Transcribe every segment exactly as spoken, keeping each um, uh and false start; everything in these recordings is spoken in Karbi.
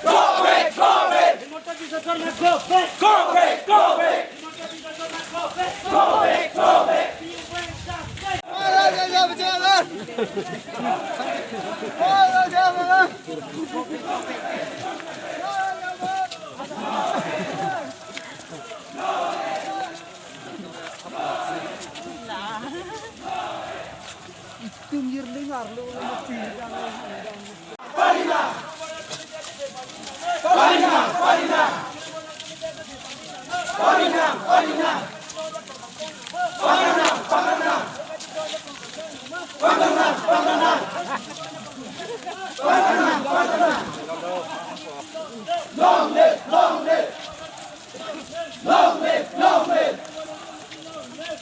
Go back, go back. Himanta Biswa Sarma, go back. Go back, go back. Himanta Biswa Sarma, go back. Go back, go back. We want justice. Itum yirling arlo lo mati. Long live, long live. Long live, long live.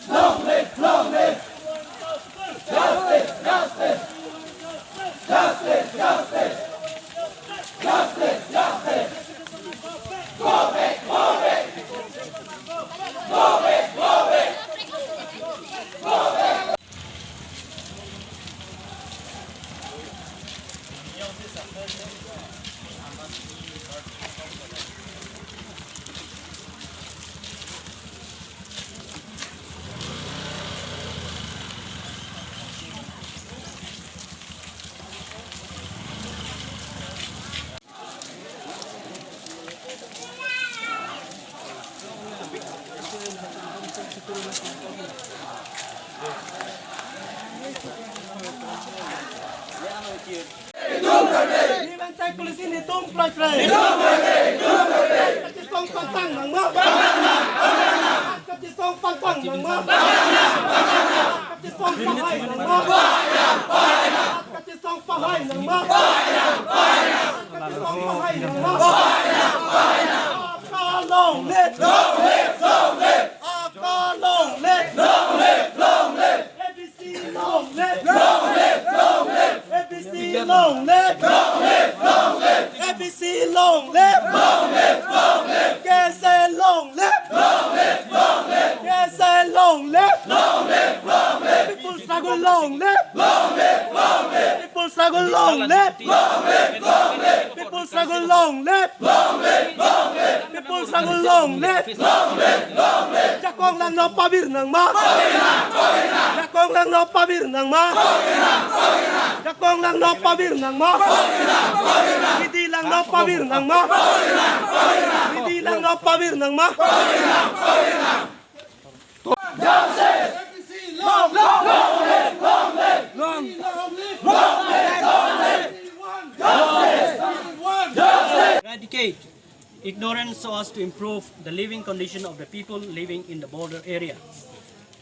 Long live, long live. Justice, justice. Justice, justice. Justice, justice. Go back, go back. Go back, go back. Ni bangtai polisi netum plai plai. Kachesong pangtang nangma. Kachesong pangtang nangma. Kachesong pahai nangma. Kachesong pahai nangma. Kachesong pahai nangma. Aka long live. Long live, long live. Aka long live. Long live, long live. A B C long live. Long live, long live. A B C long live. Long live, long live. A B C long live. Long live, long live. K S A long live. Long live, long live. K S A long live. Long live, long live. People struggle long live. Long live, long live. People struggle long live. Long live, long live. People struggle long live. Long live, long live. People struggle long live. Long live, long live. Jakong langno pavir nangma. Jakong langno pavir nangma. Jakong langno pavir nangma. Bidi langno pavir nangma. Bidi langno pavir nangma. Justice! Long, long, long live, long live! Long, long live, long live! Long live, long live! Justice! Justice! Eradicate ignorance so as to improve the living condition of the people living in the border area.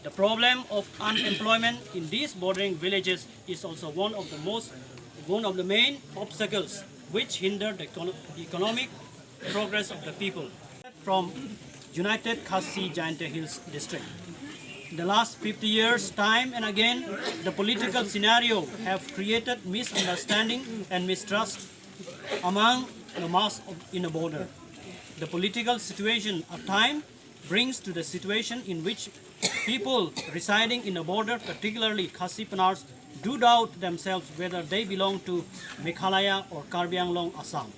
The problem of unemployment in these bordering villages is also one of the most, one of the main obstacles which hinder the econo-, the economic progress of the people. From United Khasi Jaintia Hills District. In the last fifty years, time and again, the political scenario have created misunderstanding and mistrust among the mass of, in the border. The political situation at time brings to the situation in which people residing in the border, particularly Khasi Panars, do doubt themselves whether they belong to Meghalaya or Karbi Anglong, Assam.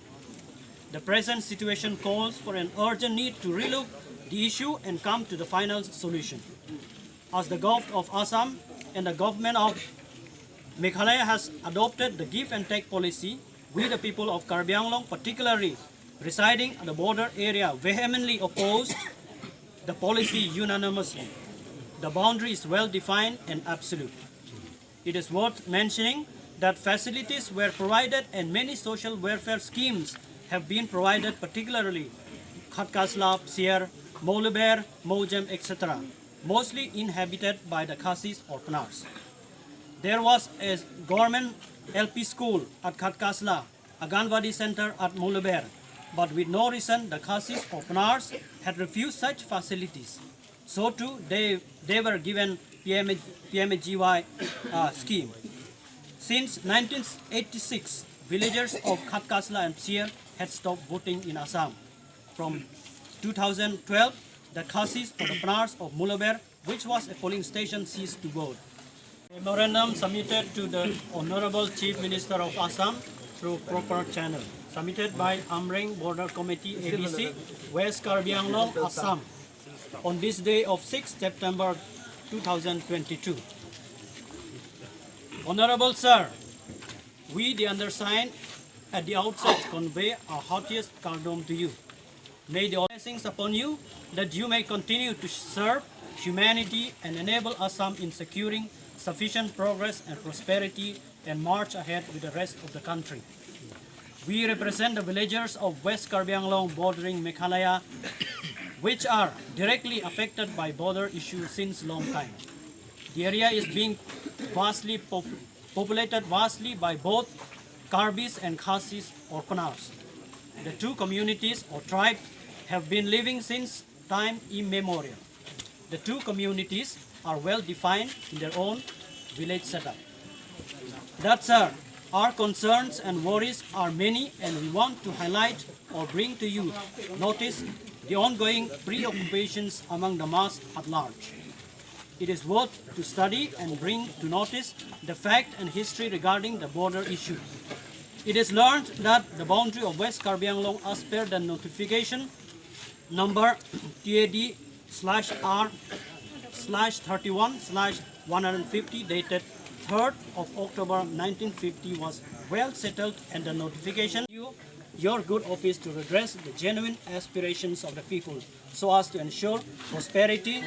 The present situation calls for an urgent need to relook the issue and come to the final solution. As the Govt of Assam and the government of Meghalaya has adopted the give and take policy, we the people of Karbi Anglong, particularly residing at the border area, vehemently opposed the policy unanimously. The boundary is well defined and absolute. It is worth mentioning that facilities were provided and many social welfare schemes have been provided, particularly Khatkasla, Psiar, Mouleber, Moujem, et cetera, mostly inhabited by the Khasis or Panars. There was a government L P school at Khatkasla, Anganwadi center at Mouleber, but with no reason the Khasis or Panars had refused such facilities. So too, they, they were given P M, P M A G Y, uh, scheme. Since nineteen eighty-six, villagers of Khatkasla and Psiar had stopped voting in Assam. From two thousand twelve, the Khasis for the Panars of Mouleber, which was a polling station, ceased to vote. Memorandum submitted to the Honorable Chief Minister of Assam through proper channel. Submitted by Amreng Border Committee, A B C, West Karbi Anglong, Assam, on this day of sixth September two thousand twenty-two. Honorable Sir, we, the undersigned, at the outset convey our heartiest kardom to you. May the blessings upon you, that you may continue to serve humanity and enable Assam in securing sufficient progress and prosperity and march ahead with the rest of the country. We represent the villagers of West Karbi Anglong bordering Meghalaya, which are directly affected by border issues since long time. The area is being vastly pop-, populated vastly by both Karbis and Khasis or Kunars. The two communities or tribes have been living since time immemorial. The two communities are well defined in their own village setup. That said, our concerns and worries are many, and we want to highlight or bring to you notice the ongoing preoccupations among the mass at large. It is worth to study and bring to notice the fact and history regarding the border issue. It is learned that the boundary of West Karbi Anglong, as per the notification number T A D slash R slash thirty-one slash one hundred fifty, dated third of October nineteen fifty, was well settled, and the notification you your good office to redress the genuine aspirations of the people so as to ensure prosperity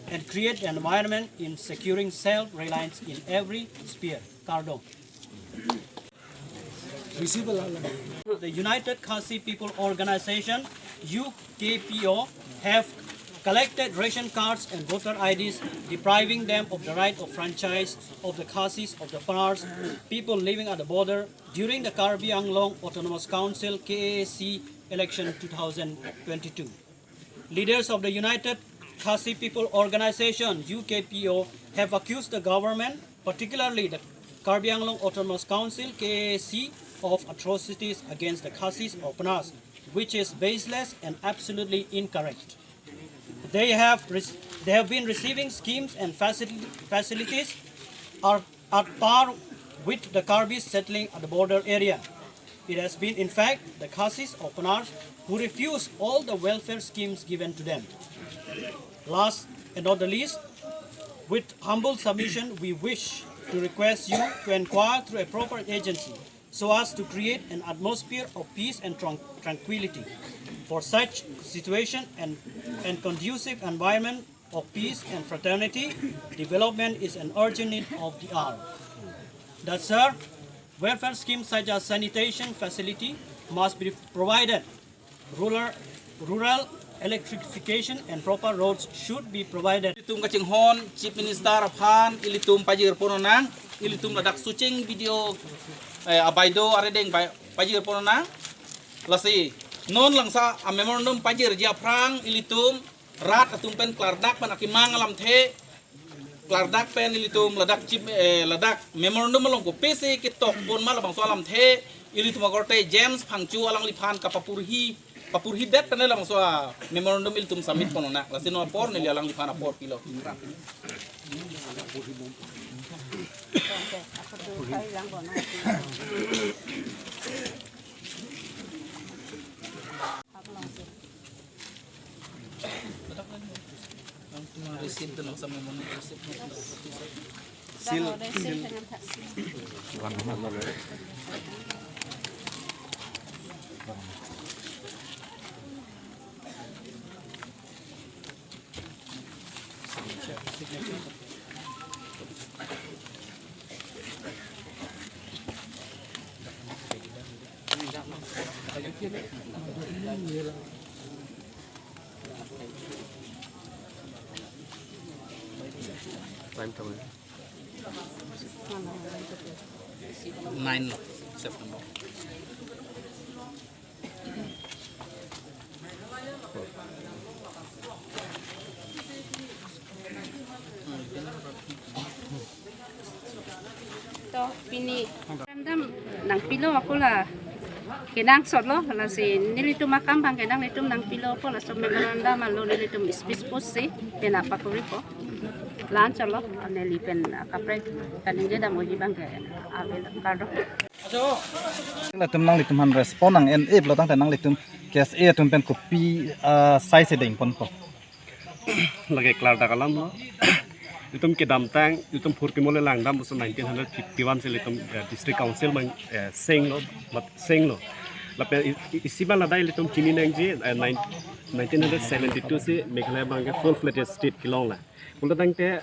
and create an environment in securing self-reliance in every sphere. Kardom. The United Khasi People Organization, U K P O, have collected ration cards and voter I Ds, depriving them of the right of franchise of the Khasis of the Panars people living at the border during the Karbi Anglong Autonomous Council, K A A C, election two thousand twenty-two. Leaders of the United Khasi People Organization, U K P O, have accused the government, particularly the Karbi Anglong Autonomous Council, K A A C, of atrocities against the Khasis or Panars, which is baseless and absolutely incorrect. They have rec-, they have been receiving schemes and facil-, facilities are at par with the Karbis settling at the border area. It has been, in fact, the Khasis or Panars who refuse all the welfare schemes given to them. Last and not the least, with humble submission, we wish to request you to inquire through a proper agency so as to create an atmosphere of peace and tran-, tranquility. For such situation and, and conducive environment of peace and fraternity, development is an urgent need of the hour. That, sir, welfare schemes such as sanitation facility must be provided, rural, rural electrification and proper roads should be provided. Ilitum kachinghon Chief Minister aphan ilitum pajir ponnang, ilitum ladak Socheng B D O, eh, abaideo arideng bai-, pajir ponnang. Lasi non langso a-memorandum pajirji aphrang ilitum rat atum pen klardak pen akemang alamthe, klardak pen ilitum ladak Chief, eh, ladak memorandum along kopisi ketok pon ma labangso alamthe, ilitum akorte James Phangcho alangliphan kapapurhi, papurhidet pen labangso a-memorandum ilitum submit ponnang. Lasi non apor neli alangliphan apor pilo. Seal, seal. Nine September. To pini memorandum nangpilo ako la kenangsotlo, lasi nelitum akam abang ke nanglitum nangpilo ako, laso memorandum along nelitum speech post si penap pakuri ako. Lan cholo, neli pen kaprek kaningje dam oji abang ke avel kardom. Latum nanglitum aphan respond nang-en-e pulo tangte nanglitum K S A atum pen kopi, ah, sai si dengponpo? Lake klardak alam lo. Ilitum kedamtang, ilitum phurkimo le langdam pusi nineteen hundred fifty-one si ilitum, eh, district council abang, eh, senglo, mat senglo. Lapen i-, i-, isi abang ladak ilitum chini nangji, eh, nine-, nineteen hundred seventy-two si Meghalaya abang ke full-fledged state kelong la. Pulo tangte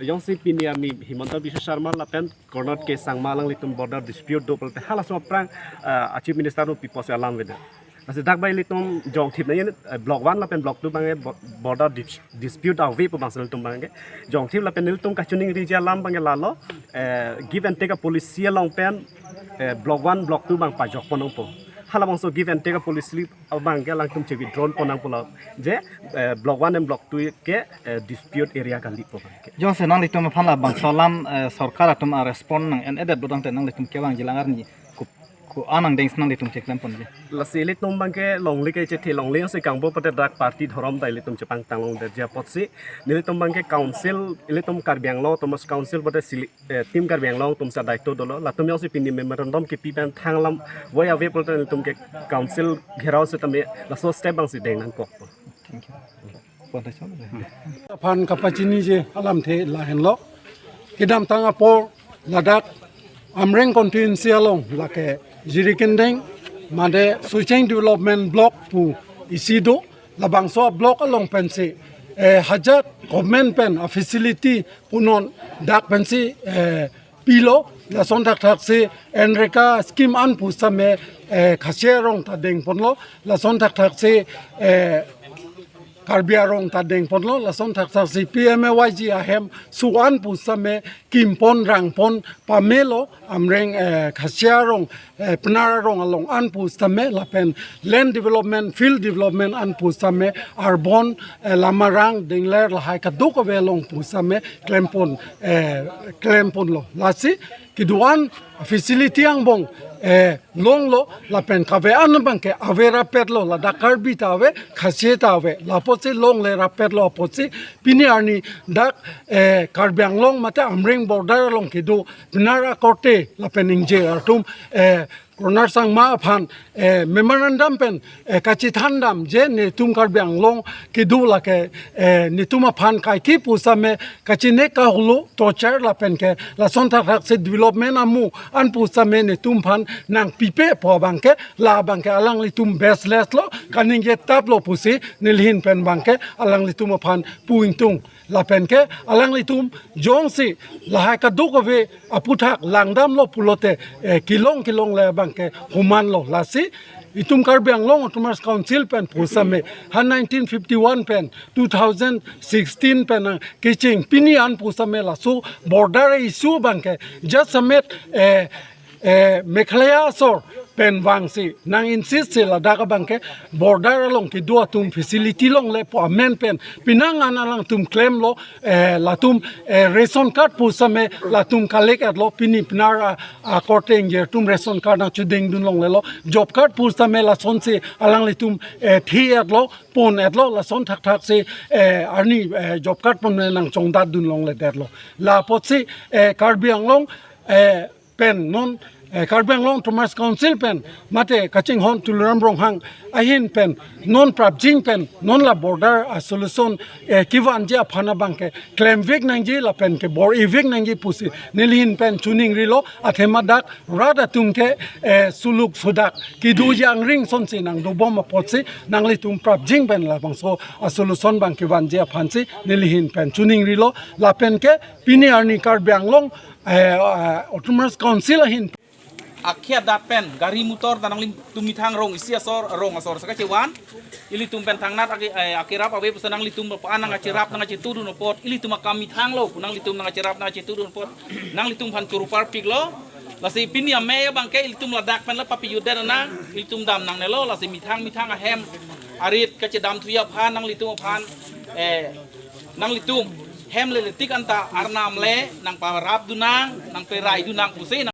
jongsi pini arni Himanta Biswa Sarma lapen Conrad K Sangma alanglitum border dispute do pulote halaso aphrang, ah, a Chief Minister do pipo si alam avedet. Lasi dak bai ilitum jongthip nangji, eh, block one lapen block two abang ke bo-, border dis-, dispute ave pu abang si ilitum abang ke jongthip lapen ilitum kachiningriji alam abang ke lalo, eh, give and take a policy along pen, eh, block one, block two abang pajokpon nangpo. Halabangso give and take a policy abang ke alangtum che-withdraw pon nangpo lo je, eh, block one and block two ke, eh, dispute area kalipo abang ke. Jongsi nanglitum aphan labangso alam, eh, sorkar atum a-respond nang-en-edet pulo tangte nanglitum kevangji alang arni ko, ko-an angdeng si nanglitum cheklemponji? Lasi ilitum abang ke longle kachethe longle si kangbo pute dak party dhorom ta ilitum chepangtang longdetji apotsi nelitum abang ke council, ilitum Karbi Anglong Autonomous Council pute sili eh, Team Karbi Anglong atum si daito dolo. Latum jongsi pini memorandum kepi pen thang alam voi ave pulote nelitum ke council gherao setame laso step abang si deng nangkokpo. Thank you. Aphan kapachiniji alamthe lahenlo. Kedamtang apor ladak Amreng constituency along lake Jirikindeng mate Socheng Development Block pu isi do. Labangso block along pensi, eh, hajat government pen a-facility punon dak pensi, eh, pilo, lason thakthaksi NREGA scheme an pu setame, eh, Khasi arong ta dengponlo, lason thakthaksi, eh, Karbi arong ta dengponlo, lason thakthaksi P M A Y G ahem su an pu setame kimpon rangpon pamelo, Amreng, eh, Khasi arong, eh, Pnar arong along an pu setame lapen land development, field development an pu setame, urban, eh, lamarang, dingler lahai kadokave along pu setame klempon, eh, klemponlo. Lasi kedo-an facility angbong, eh, longlo lapen kave an abang ke ave rapetlo, ladak Karbi ta ave, Khasi ta ave, la apotsi longle rapetlo apotsi pini arni dak, eh, Karbi Anglong mate Amreng border along kedo Pnar akorte lapen ingjir atum, eh, Conrad Sangma aphan, eh, memorandum pen, eh, kachethandam je netum Karbi Anglong kedo lake, eh, netum aphan kaike pu setame kachine kahulu tochar lapen ke lason thakthaksi development amu an pu setame netum aphan nangpipe pu abang ke, la abang ke alanglitum baseless lo, kaningje tap lo pusi nelihin pen abang ke alanglitum aphan pu ingtung. Lapen ke alanglitum jongsi lahai kadokave aputhak langdamlo pulote, eh, kelong kelongle abang ke humanlo. Lasi itum Karbi Anglong Autonomous Council pen pu setame ha nineteen fifty-one pen two thousand sixteen pen, ah, kecheng pini an pu setame laso border issue abang ke jasemet, eh, eh, Meghalaya asor pen vangsi nang-insist si ladak abang ke border along kedo atum facility longle pu amen pen penang an alangtum klemlo, eh, latum, eh, ration card pu setame latum collect etlo, pini Pnar a, akorte ingjir atum ration card nangchedengdun longlelo, job card pu setame lasonsi alanglitum, eh, the etlo, pon etlo, lason thakthaksi, eh, arni, eh, job card pon nangchongdatdun longledetlo. La apotsi, eh, Karbi Anglong, eh, pen non, eh, Karbi Anglong Autonomous Council pen mate kachinghon Tuliram Ronghang ahin pen non prapjin pen non la border a-solution, eh, kevanji aphan abang ke klemvek nangji lapen ke bor-ivek nangji pusi nelihin pen chiningrilo. Athema dak rat atum ke, eh, suluk sudak kedo jangring asonsi nangdobom apotsi nanglitum prapjin pen labangso a-solution abang kevanji aphansi nelihin pen chiningrilo. Lapen ke pini arni Karbi Anglong, eh, eh, Autonomous Council ahin akhei adat pen gari motor ta nanglitum methang rong isi asor, rong asor saka chevan. Ilitum pen thangnat ake, eh, akerap ave pusi nanglitum pa nangkacherap nangkachetudun apot, ilitum akam methanglo, nanglitum nangkacherap nangkachetudun apot nanglitum aphan choro parpiklo. Lasi pini amei abang ke ilitum ladak pen la papiutdet nang, ilitum dam nangnelo, lasi methang methang ahem arit kachedamthuji aphan nanglitum aphan, eh, nanglitum hem leletik anta arnam le nangparapdun nang, nangperaidun nang pusi nang